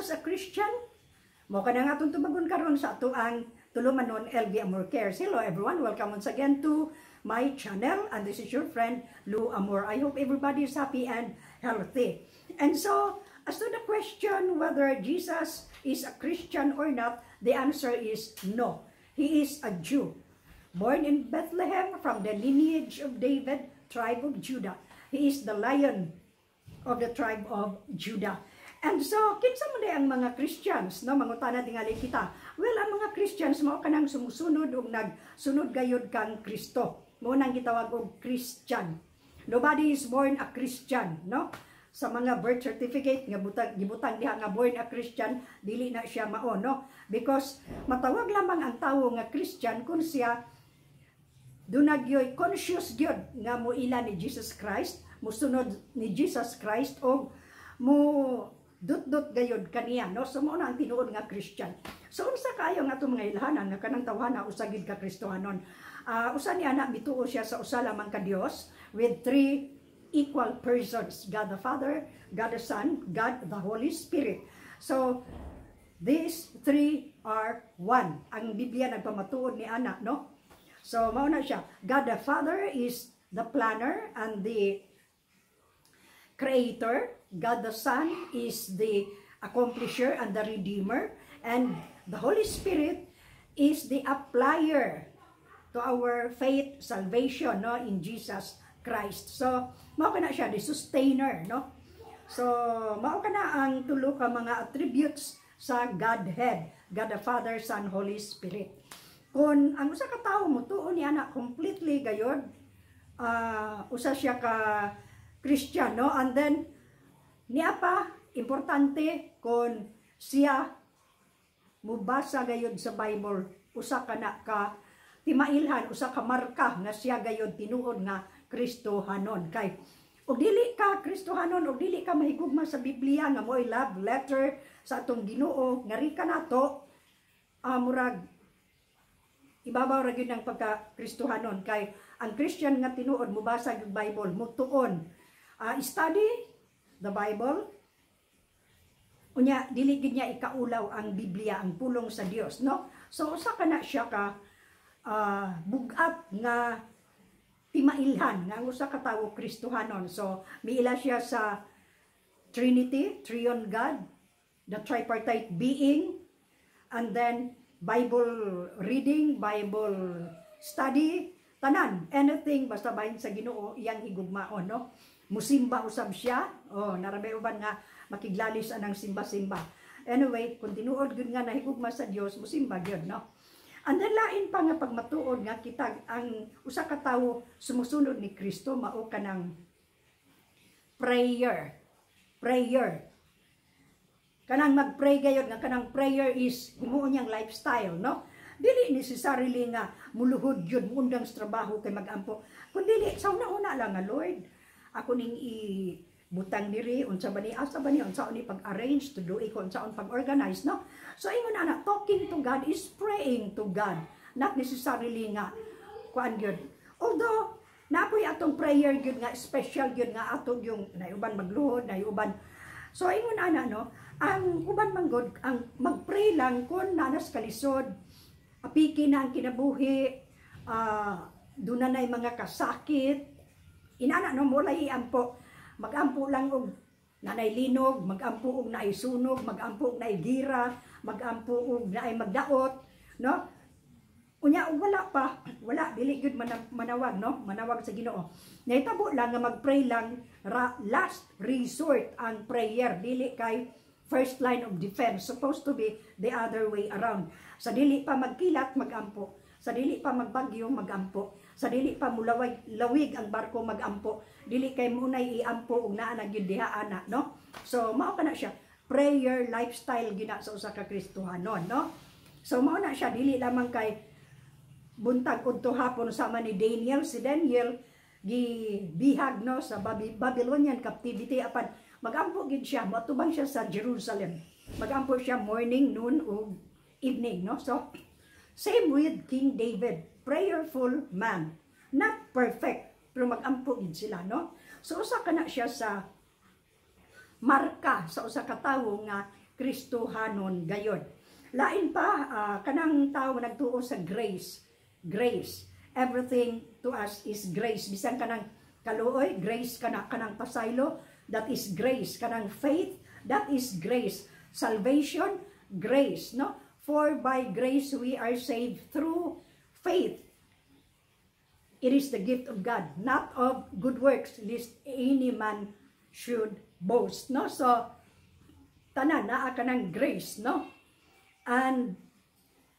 Jesus a Christian? Mao kana nga atong tubagon karon sa atoang tulumanon LV Amor Cares. Hello everyone, welcome once again to my channel and this is your friend Lou Amor. I hope everybody is happy and healthy. And so, as to the question whether Jesus is a Christian or not, the answer is no. He is a Jew. Born in Bethlehem from the lineage of David, tribe of Judah. He is the Lion of the tribe of Judah. And so, kinsa man diay ang mga Christians, no? Mangutana tingali kita. Well, ang mga Christians mao kanang sumusunod ug nagsunod gayud kang Kristo. Mao nang gitawag og Christian. Nobody is born a Christian, no? Sa mga birth certificate nga butang gibutang diha nga born a Christian, dili na siya mao, no? Because matawag lamang ang tawo nga Christian kung siya duna gyoy conscious gyud nga moila ni Jesus Christ, musunod ni Jesus Christ o mo dut-dut gayud kaniya, no? So mao na ang tinuod nga Christian. So unsa kayo nga atong mga ilhanan nga kanang tawhana usa gid ka Kristohanon? Usa ni ana, mituo siya sa usa lamang ka Dios with three equal persons: God the Father, God the Son, God the Holy Spirit. So these three are one. Ang Biblia nagpamatuod ni ana, no? So mao na siya. God the Father is the planner and the creator. God the Son is the accomplisher and the redeemer. And the Holy Spirit is the applier to our faith, salvation, no, in Jesus Christ. So, mao kana siya, the sustainer, no? So, mao kana ang tulo ka mga attributes sa Godhead, God the Father, Son, Holy Spirit. Kung ang usa ka tawo mutuo ni ana completely gayod, usa siya ka Christian, no? And then niya pa, importante kung siya mubasa gayod sa Bible, usa ka na ka timailhan, usa ka marka nga siya gayod tinuod nga Kristohanon. Kay og dili ka Kristohanon og dili ka mahigugma sa Biblia nga mo'y love letter sa atong Ginoo nga ka nato, murag ibabaw ra gyud ang pagka Kristohanon, kay ang Christian nga tinuod mubasa og Bible, mutuon, study the Bible. Unya dili gid niya ikaulaw ang Biblia, ang pulong sa Dios, no? So usa ka na siya ka bugat nga timailhan nga ang usa ka tawo Kristohanon. So miila siya sa Trinity, Triune God, the tripartite being, and then Bible reading, Bible study, tanan, anything basta bahin sa Ginoo iyang higugmaon, no? Musimba usab siya. Oh, naa ra bay uban nga makiglalis anang simba-simba. Anyway, kung tinuod gyud nga nahigugma sa Dios, musimba gyud, no? And then lain pa nga pagmatuod nga kita ang usa ka tawo sumusunod ni Kristo mao kanang prayer. Prayer. Kanang mag-pray gayod nga kanang prayer is himuon niyang lifestyle, no? Dili necessarily nga muluhod yun, muundang sa trabaho kay magampo. Kun dili sa una-una lang nga, "Lord, ako ning i butang diri, unsa ba ni, asa ba ni, unsa ni pag-arrange to do ko, unsaon pag-organize," no? So ingon ana, talking to God is praying to God, not necessarily nga kuan gyud. Although napoy atong prayer gyud nga special gyud nga ato yung nayuban magluhod, nayuban. So ingon ana, no, ang uban man gud ang magpray lang kun nanas kalisod, apiki na ang kinabuhi, duna nay mga kasakit, inana, no, mulay iampo. Magampo lang og nanay linog, magampo og naay sunog, magampo og naay gira, magampo og naay magdaot, no? Unya og wala pa, wala, dili gyud manawag, no? Manawag sa Ginoo. Nahitabo lang nga magpray lang ra, last resort ang prayer, dili kay first line of defense. Supposed to be the other way around. Sa dili pa magkilat, magampo. Sa dili pa magbagyo, magampo. Sa dili pa mulawig lawig ang barko, magampo. Dili kay munay iampo ug naa na gyud diha ana, no? So mao ka na siya. Prayer lifestyle gina sa usa ka Kristohanon, no? So mao na siya, dili lamang kay buntag udto hapon sama ni Daniel. Si Daniel gibihag, no, sa Babylonian captivity, apan magampo gid siya, moatubang siya sa Jerusalem. Magampo siya morning, noon ug evening, no? So same with King David, prayerful man. Not perfect, pero magampo gid sila, no? So usa ka na siya sa marka sa usa ka tawo nga Kristohanon gayod. Lain pa, kanang tao nagtuo sa grace. Grace. Everything to us is grace. Bisan kanang kaluoy, grace kana. Kanang pasaylo, that is grace. Kanang faith, that is grace. Salvation, grace, no? For by grace we are saved through faith. It is the gift of God, not of good works, lest any man should boast, no? So, tanan naa kanang grace, no? And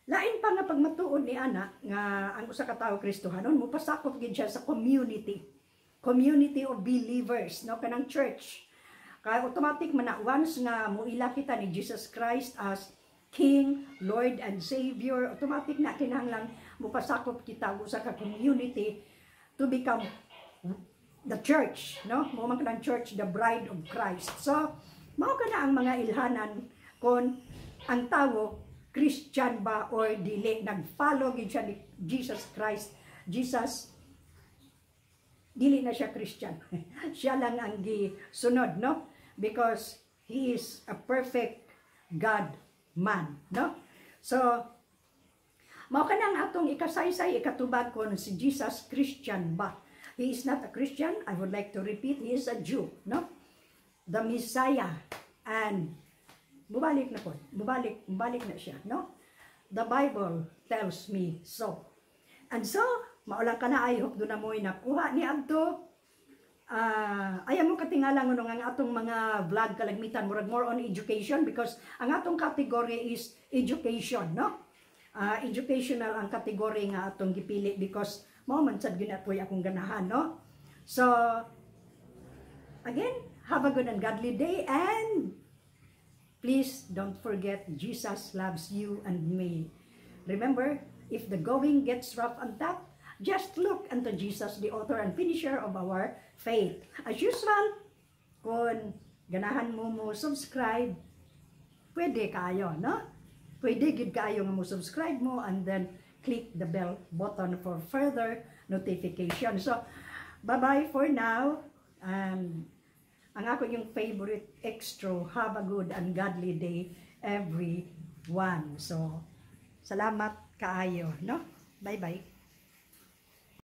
lain pa nga pagmatuod ni ana nga ang usa ka tawo Kristohanon, mopasakop gid siya sa community. Community of believers, no? Kanang church. Kaya automatic man na once nga muila kita ni Jesus Christ as King, Lord, and Savior, automatic na kinahanglang mupasakop kita usa ka community to become the church, no? Mao man kanang church, the bride of Christ. So, mao kana ang mga ilhanan kung ang tawo Christian ba or dili, nag-follow gid siya ni Jesus Christ. Jesus, dili na siya Christian. Siya lang ang gisunod, no? Because he is a perfect God man, no? So, mao kanang atong ikasaysay, ikatubag kon si Jesus Christian ba. He is not a Christian. I would like to repeat, he is a Jew, no? The Messiah. And mubalik na po. Mubalik, mubalik na siya, no? The Bible tells me so. And so, mao lang kana. I hope duna mo'y nakuha ni adto. Ayaw mo katingala ngono ang atong mga vlog kalagmitan murag more on education because ang atong category is education, no? Educational ang category nga atong gipili because mao man sad gyud ako'y akong ganahan, no? So again, have a good and godly day and please don't forget, Jesus loves you and me. Remember, if the going gets rough and tough, just look unto Jesus, the author and finisher of our faith. As usual, kung ganahan mo mo subscribe, pwede kayo, no? Pwede gid kayo nga mo subscribe mo and then click the bell button for further notification. So, bye-bye for now. And ang ako yung favorite extra, have a good and godly day, everyone. So, salamat kaayo, no? Bye-bye.